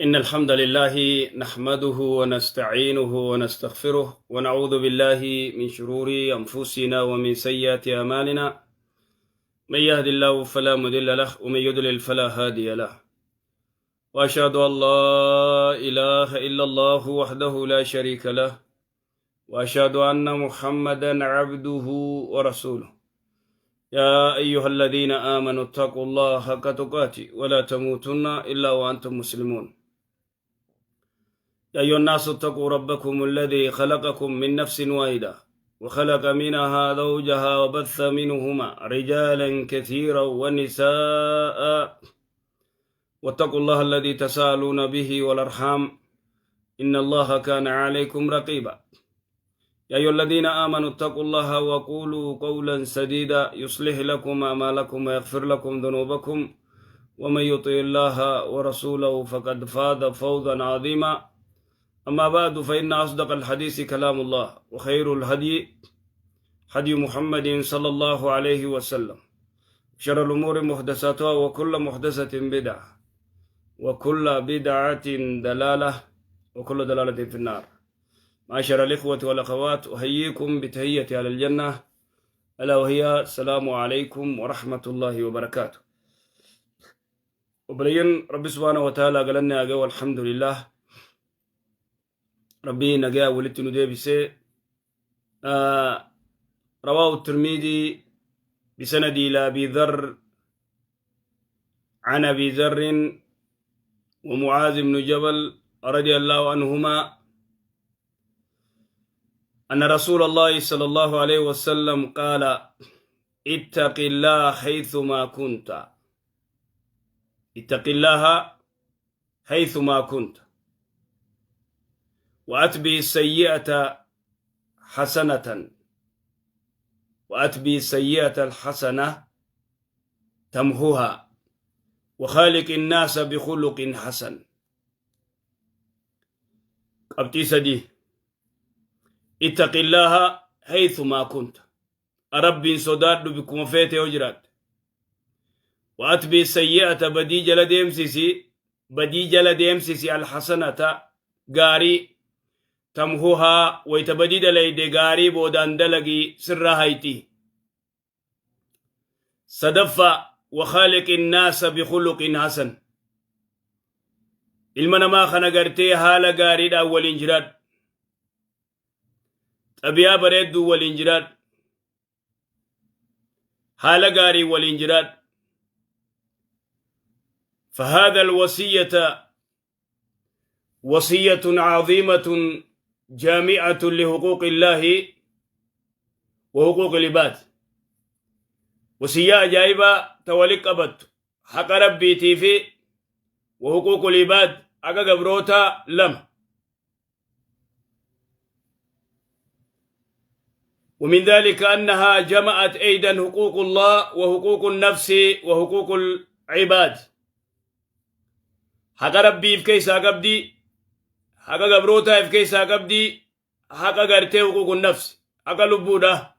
إن الحمد لله نحمده ونستعينه ونستغفره ونعوذ بالله من شرور أنفسنا ومن سيئات أعمالنا. من يهد الله فلا مضل له ومن يضلل فلا هادي له. وأشهد أن لا إله إلا الله وحده لا شريك له وأشهد أن محمدا عبده ورسوله. يا أيها الذين آمنوا اتقوا الله حق تقاته ولا تموتن إلا وأنتم مسلمون. يا أيها الناس اتقوا ربكم الذي خلقكم من نفس واحدة وخلق منها زوجها وبث منهما رجالا كثيرا ونساء، واتقوا الله الذي تساءلون به والأرحام إن الله كان عليكم رقيبا. يا أيها الذين آمنوا اتقوا الله وقولوا قولا سديدا يصلح لكم أعمالكم ويغفر لكم ذنوبكم، ومن يطع الله ورسوله فقد فاز فوزا عظيما. أما بعد، فإن أصدق الحديث كلام الله، وخير الهدي هدي محمد صلى الله عليه وسلم، شر الأمور محدثاتها، وكل محدثة بدعة، وكل بدعة دلالة، وكل دلالة في النار. معاشر الإخوة والأخوات، أحييكم بتحية أهل الجنة، ألا وهي السلام عليكم ورحمة الله وبركاته. Obboleeyyan، Rabbi سبحانه وتعالى galanni haa ga'u. الحمد لله، Rabbii nagaa walitti nu deebisee. رواه الترمذي بسند إلى أبي ذر عن أبي ذر ومعاذ بن جبل رضي الله عنهما أن رسول الله صلى الله عليه وسلم قال: اتق الله حيثما كنت، اتق الله حيثما كنت، وأتبع السيئة حسنة، وأتبع السيئة الحسنة تمحها، وخالق الناس بخلق حسن. Qabxii sadii. اتق الله حيثما كنت، Rabbiin sodaadhu bikkuma feete yoo jiraatte. وأتبع السيئة، badii jala deemsisi, badii jala deemsisi, الحسنة, gaarii, تمحها, wayta badii dalayde gaarii boodaan dalagii, sirra hayti. Sadaffa, وخالق الناس بخلق حسن, ilma namaa kana gartee haala gaariidhaan waliin jiraadhu, xabiyaa bareedduu waliin jiraadhu, haala gaarii waliin jiraadhu. فهذا الوصية وصية عظيمة جامعة لحقوق الله وحقوق العباد. وصية عجائبة تولي قبت حق ربي في وحقوق العباد, حق gabroota lama. ومن ذلك أنها جمعت أيضا حقوق الله وحقوق النفس وحقوق العباد. Haqa Rabbiif keessaa qabdi, haqa gabrootaaf keessaa qabdi, haqa gartee حقوق النفس, haqa lubbuudha.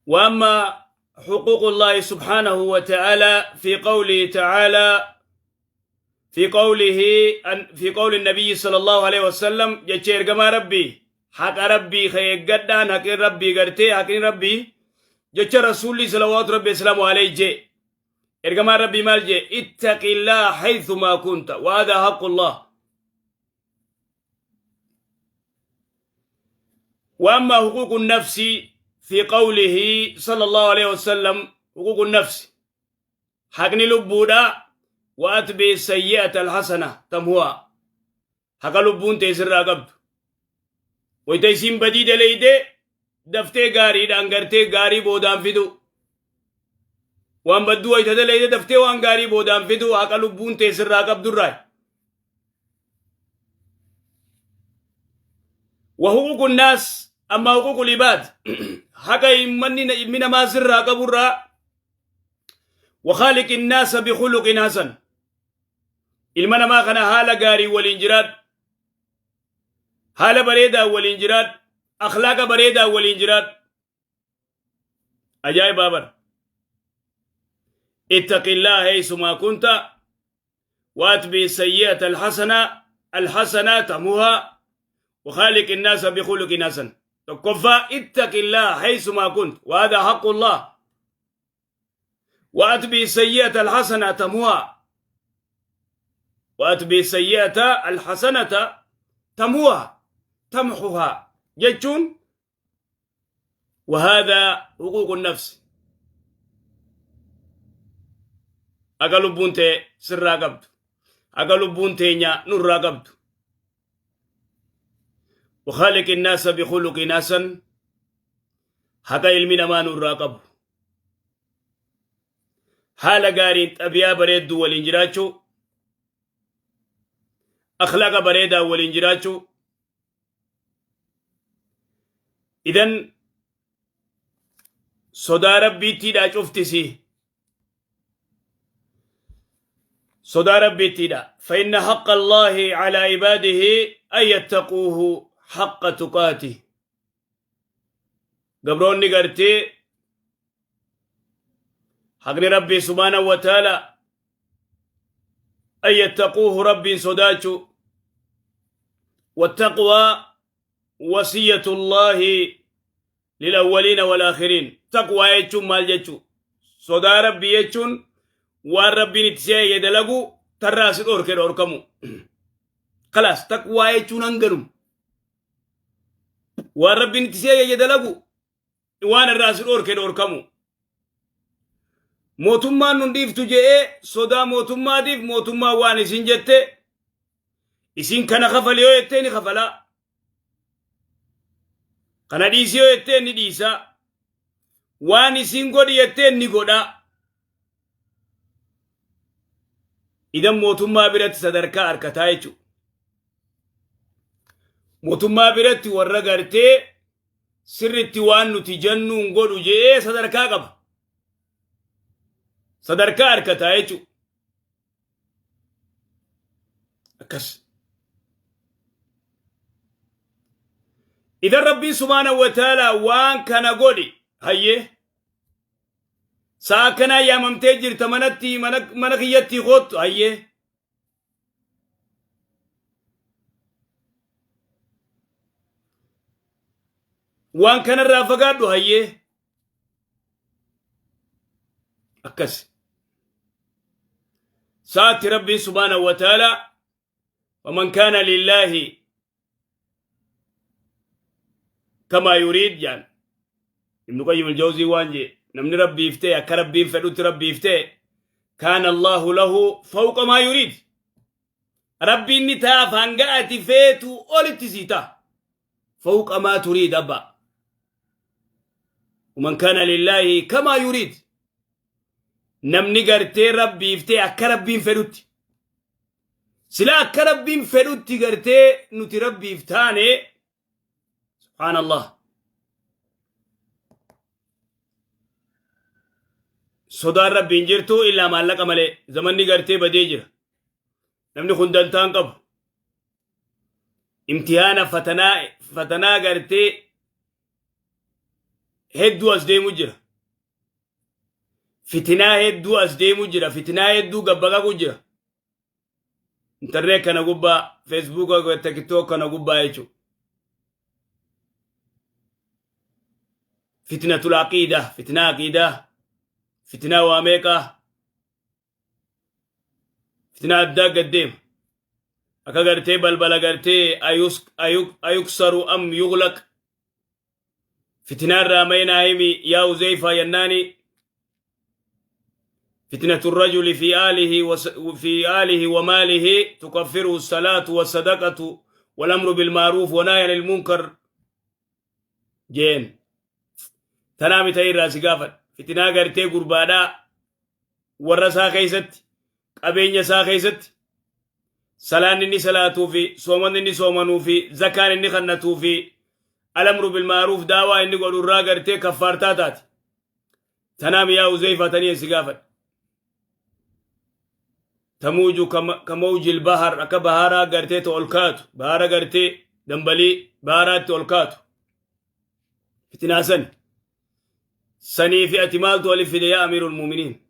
وأما حقوق الله سبحانه وتعالى في قوله تعالى، في قوله أن في قول النبي صلى الله عليه وسلم, jecha ergamaa Rabbii, haqa Rabbii ka eeggadhaan, haqin Rabbii gartee haqin Rabbii, jecha Rasuulli صلوات ربي وسلامه عليه jee. Ergamaan Rabbii maal jee? اتق الله حيثما كنت، وهذا حق الله. وأما حقوق النفس في قوله صلى الله عليه وسلم, حقوق النفس, haqni lubbuudha, وأتبع السيئة الحسنة تمحها, haqa lubbuun teessirraa qabdu, wayta isiin badii dalayde daftee gaariidhaan gartee gaarii boodaan fidu, waan badduu wayta dalayde daftee waan gaarii boodaan fidu, haqa lubbuun teessirraa qabdurraa. وحقوق الناس, أما حقوق العباد, haqa ilmi namaa sirraa qaburraa, وخالق الناس بخلق حسن, ilma namaa kana haala gaarii waliin jiraadhu, haala bareedaa waliin jiraadhu, akhlaaqa bareedaa waliin jiraadhu. Ajaa'ibaa bara. اتق الله حيثما كنت واتبع السيئة الحسنة الحسنة تمحها وخالق الناس بخلق حسن. Tokkoffaa, اتق الله حيثما كنت، وهذا حق الله، وأتبع السيئة الحسنة تمحها، وأتبع السيئة الحسنة تمحها، تمحها jechuun، وهذا حقوق النفس. Aga lubbuun tee sirraa qabdu, aga lubbuun teenya nurraa qabdu. وخالق الناس بخلق حسن، haqa ilmi namaa nurraa qabu, haala gaariin, xabiyaa bareedduu waliin jiraachuu, akhlaaqa bareedaa waliin jiraachuu. Idan sodaa Rabbiittiidha. Cuftisi sodaa Rabbiittiidha. فإن حق الله على عباده أن يتقوه حق تقاته. Gabroonni gartee haqni Rabbii سبحانه وتعالى أن يتقوه, Rabbiin sodaachuu. والتقوى وصية الله للأولين والآخرين. Taqwaa jechuun maal jechuu? Sodaa Rabbii jechuun waan Rabbiin itti si dalagu, tarraa si dhorke dhorkamu. خلاص, taqwaa jechuun hanganum. Waan Rabbiin itti si dalagu, waan irraa si dhorke dhorkamu. Mootummaan nun dhiiftu je'ee sodaa mootummaatiif, mootummaa waan isin jette, isin kana kafali yoo jettee ni kafalaa, kana dhiisi yoo jettee ni dhiisaa, waan isin godhi jettee ni godhaa. Idan mootummaa biratti sadarkaa harkataa jechuudha. Mootummaa biratti warra gartee sirritti waan nuti jennuun godhu je'ee sadarkaa qaba. Sadarkaa harkataa jechuudha. Akkas. Idan Rabbiin سبحانه وتعالى waan kana godhi, hayyee, sa'a akkanaa yaamamtee jirta, manatti mana kiyyatti koottu, hayyee. Waan kanarraa fagaadhu, hayyee. Akkas. Sa'atti Rabbiin سبحانه وتعالى ومن كان لله كما يريد jaan. Ibnu Qayyim al-Jawzii waan jee, namni Rabbiif ta'e, akka Rabbiin fedhutti Rabbiif ta'e, كان الله له فوق ما يريد. Rabbiin ni taaf, hanga ati feetu olitti sii ta'a. فوق ما تريد abba. ومن كان لله كما يريد, namni gartee Rabbiif ta'e akka Rabbiin fedhutti, sila akka Rabbiin fedhutti gartee nuti Rabbiif taane, سبحان الله, sodaan Rabbiin jirtu illaa maallaqa malee. Zamanni gartee badee jira. Namni kun dantaan qabu. Imtihaana, fatanaa, fatanaa gartee hedduu as deemu jira. Fitinaa hedduu as deemu jira. Fitinaa hedduu gabbaqaqu jira. Internet kana gubbaa, Feesbuuka, TikTok kana gubbaa jechuudha. فتنة العقيدة, fitinaa aqiidaa, fitinaa waa meeqaa, fitinaa addaa gaddeema. Akka gartee balbala gartee أيكسر أم يغلق. Fitinaa irraa maynaa himi yaa Uzeyfaa yennaani, فتنة الرجل في آله وماله تكفره الصلاة والصدقة والأمر بالمعروف ونهي عن المنكر jeen. Tanaa mita irraa si gaafadha. Fitinaa gartee gurbaadhaa warra isaa keessatti, qabeenya isaa keessatti, salaan inni salaatuu fi soomanni inni soomanuu fi zakaan inni kannatuu fi الأمر بالمعروف, daawaa inni godhu irraa gartee kaffaartaa taati. Tanaam yaa Uzeyfaa, tanii si gaafadha. تموج كموج البحر, akka baharaa gartee ta ol kaatu, bahara gartee dambalii baharaatti ol kaatu. Fitinaa sani. Sanii fi ati maaltu walif fide yaa أمير المؤمنين?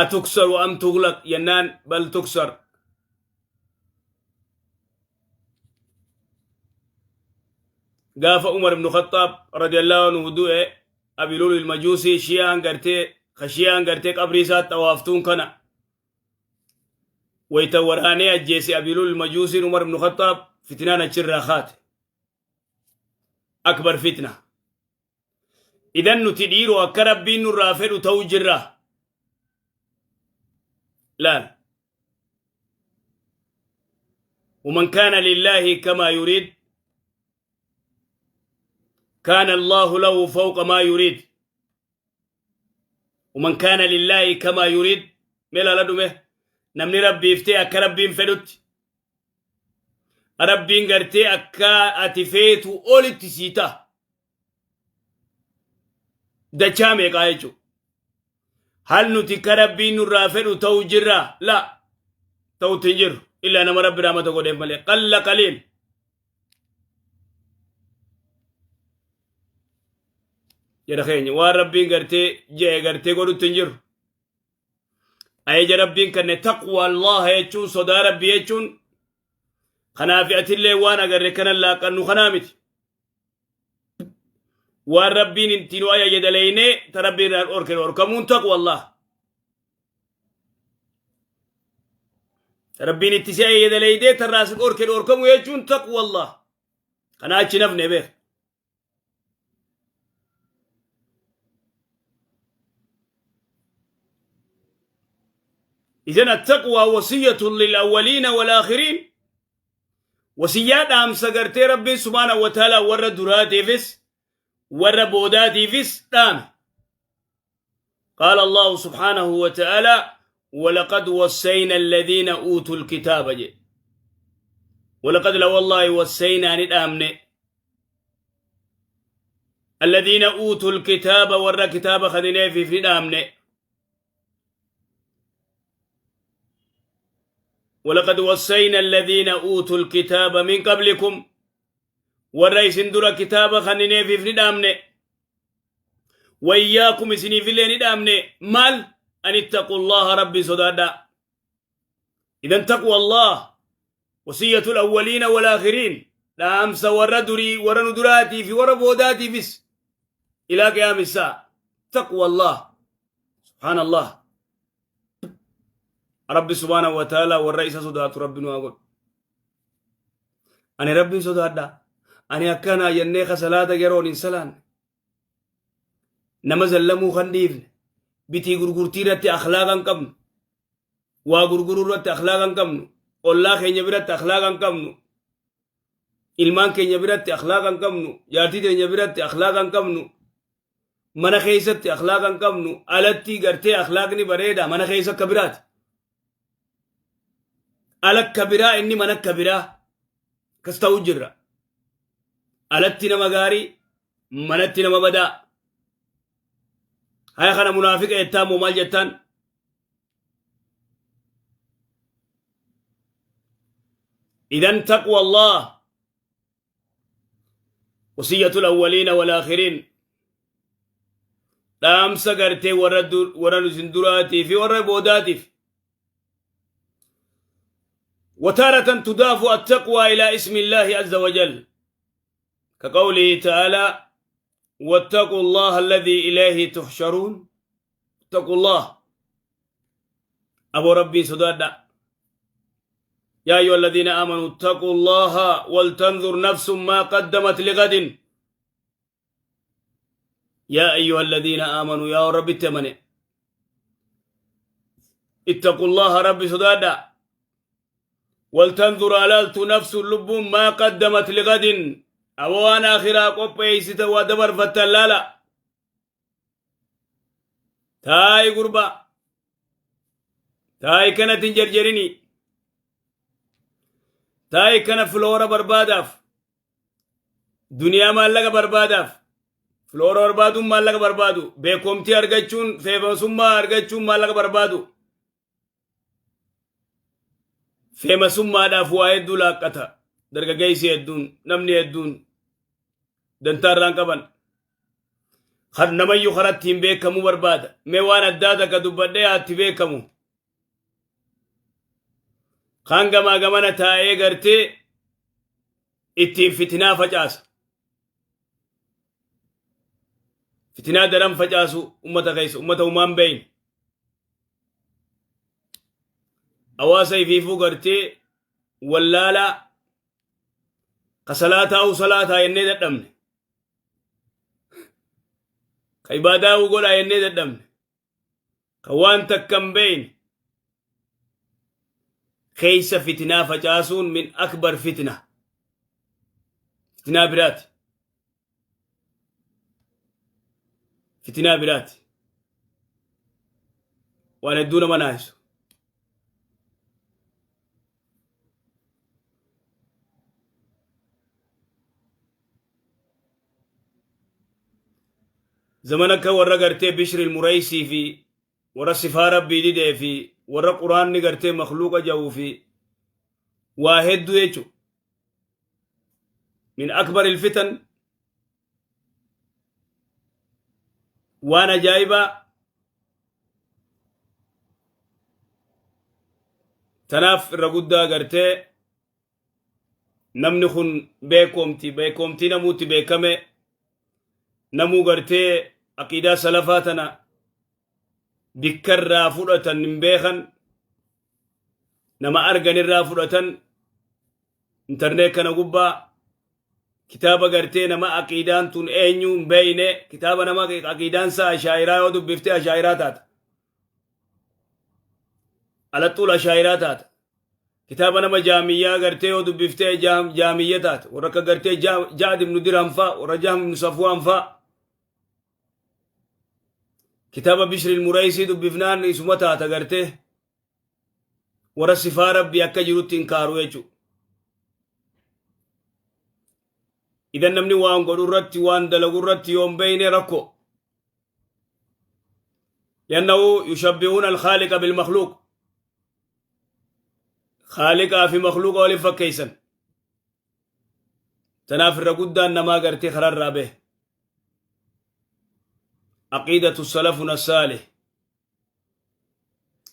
Atuksaru am tuglaq jennaan bal tuksar. Gaafa Umar ibn Khattaab radiyallahu anhu du'e Abi Lu'lu'il Majuusii Shiyaan gartee ka Shiyaan gartee qabrii isaa xawaaftuun kana wayta waraanee ajjeese Abi Lu'lu'il Majuusiin Umar ibn Khattaab fitnaan achirraa kaate. Akbar fitna. Idan nuti dhiiroo akka Rabbiin nurraa fedhu ta'uu jirra. Laal. ومن كان لله كما يريد كان الله له فوق ما يريد ومن كان لله كما يريد ملا لدمه نمني ربي افتي أكا ربي فدت ربي غرتي أكا أتفيتو أولت سيتا dachaa meeqaa jechuudha. Hal nuti ka Rabbiin nurraa fedhu ta'u jirra? La. Ta'utti hin jirru. Illaa nama Rabbi rahmata godheef malee. Qalla qaliil. Jara keenya waan Rabbiin gartee je'e gartee godhutti hin jirru. Ajaja Rabbiin kanne taqwa Allah jechuun sodaa Rabbii jechuun kanaaf atillee waan agarre kanan laaqannu kanaa miti. Waan Rabbiin itti nu ajaje dalaynee ta Rabbiin irraa dhorke dhorkamuun taqwa Allah. Ta Rabbiin itti si ajaje dalaydee ta irraa si dhorke dhorkamu jechuun taqwa Allah. Kanaa achi nafne beek. إذن التقوى وصية للأولين والآخرين. Wasiyyaa dhaamsa gartee Rabbiin subhaanahu wa ta'ala warra duraatiifis warra boodaatiifis dhaame. قال الله سبحانه وتعالى ولقد وصينا الذين أوتوا الكتاب جي. ولقد لو والله وصينا ندامن الذين أوتوا الكتاب ور كتاب خذنا في ندامن. ولقد وصينا الذين أوتوا الكتاب من قبلكم والرئيس درا كتاب خنيني في ندامن وإياكم سني في اللي ندامن مال أن اتقوا الله ربي صدادا. إذا تقوى الله وصية الأولين والآخرين لا أمس وردري ورندراتي في وربوداتي فيس إلى قيام الساعة. تقوى الله سبحان الله ربي سبحانه وتعالى والرئيس صدات ربي نواقول أنا ربي صدات أنا أكنا ينيخ صلاة جرون إنسان نمزل لمو خنديف بتي غرغرتي رتي أخلاقا كم وغرغرو رتي أخلاقا كم الله خين يبرت أخلاقا كم ilmaan keenya biratti akhlaaqa hin qabnu, jaartii teenya biratti akhlaaqa hin qabnu, mana keessatti akhlaaqa hin qabnu, alatti gartee akhlaaqni bareeda mana keessa akka biraati. Ala akka biraa inni mana akka biraa akkas ta'uu jirra. Alatti nama gaarii, manatti nama badaa. Haya kana munaafiqa jettaan moo maal jettaan? إذن تقوى الله وصية الأولين والآخرين. dhaamsa gartee warra nusin duraatii fi warra boodaatiif. وتارة تضاف التقوى إلى اسم الله عز وجل كقوله تعالى واتقوا الله الذي إليه تحشرون. اتقوا الله أبو ربي سداد. يا أيها الذين آمنوا اتقوا الله ولتنظر نفس ما قدمت لغد. يا أيها الذين آمنوا يا رب التمنى اتقوا الله رب سدادا ولتنظر ألالت نفس اللب ما قدمت لغد. أوان آخرا قبيست ودبر فتلالا تاي قربا تاي كانت جرجرني تاي كان فلورا برباداف دنيا مالك برباداف فلورا بربادو مالك بربادو بكمتي أرجعون فيمسوما أرجعون مالك بربادو فيمسوما دافوا يدو لاكتا درجة جيسي يدون نمني يدون دنتار رانكبان Kan namayyuu karatti hin beekamuu barbaada. Mee waan addaa takka dubbadhee haatti beekamu. Kaan gamaa gamana taa'ee gartee ittiin fitinaa facaasa. Fitinaa daran facaasu ummata keessa ummata humaan beeyne. Hawaasa ifiifuu gartee wallaalaa ka salaataa'uu salaataa jennee dadhabne. Ka ibaadaa'uu godhaa jennee dadhabne. Ka waan takka hin beeyne. Keessa fitinaa facaasuun min akbar fitna. Fitinaa biraati. Fitinaa biraati. Waan hedduu nama naahisu. Zaman akka warra gartee Bishri Muraysii fi warra sifaa Rabbii didee fi warra Quraanni gartee makluuqa ja'uu fi waa hedduu jechuudha. Min akbar ilfitan waan ajaa'ibaa. Tanaaf irra guddaa gartee namni kun beekoomti beekoomtii namuutti beekame, namuu gartee aqiidaa salafaa tana bikkarraa fudhatan hin beekan, nama arganirraa fudhatan. Internet kana gubbaa kitaaba gartee nama aqiidaan tun eenyu hin beeyne, kitaaba nama aqiidaan isaa ashaa'iraa yoo dubbifte ashaa'iraa taata, alaxuul ashaa'iraa taata. Kitaaba nama jaamiyyaa gartee yoo dubbiftee jaamiyya taata. Warra akka gartee Ja'ad ibnu Dirham faa, warra Jahm ibnu Safwaan faa. Kitaaba Bishri Muraysii dubbifnaan isuma taata, gartee warra sifaa Rabbii akka jirutti hin kaaru jechuudha. Idan namni waan godhu irratti, waan dalagu irratti yoo hin beeyne rakkoo. لأنه يشبهون الخالق بالمخلوق. خالقaa fi makhluuqa waliin fakkeessan. Tanaaf irra guddaan namaa gartee kararraa bahe. Aqiidatu salafuna saalih.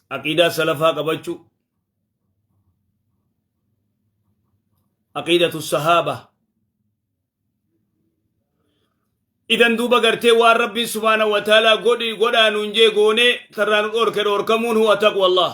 Aqiidaa salafaa qabachuu. Aqiidatu sahaaba. Idan duuba gartee waan Rabbiin subhaanahu wa ta'aalaa godhi godhaa nuun jee goonee, karraa nu dhoorke dhoorkamuun huwa taqwa Allah.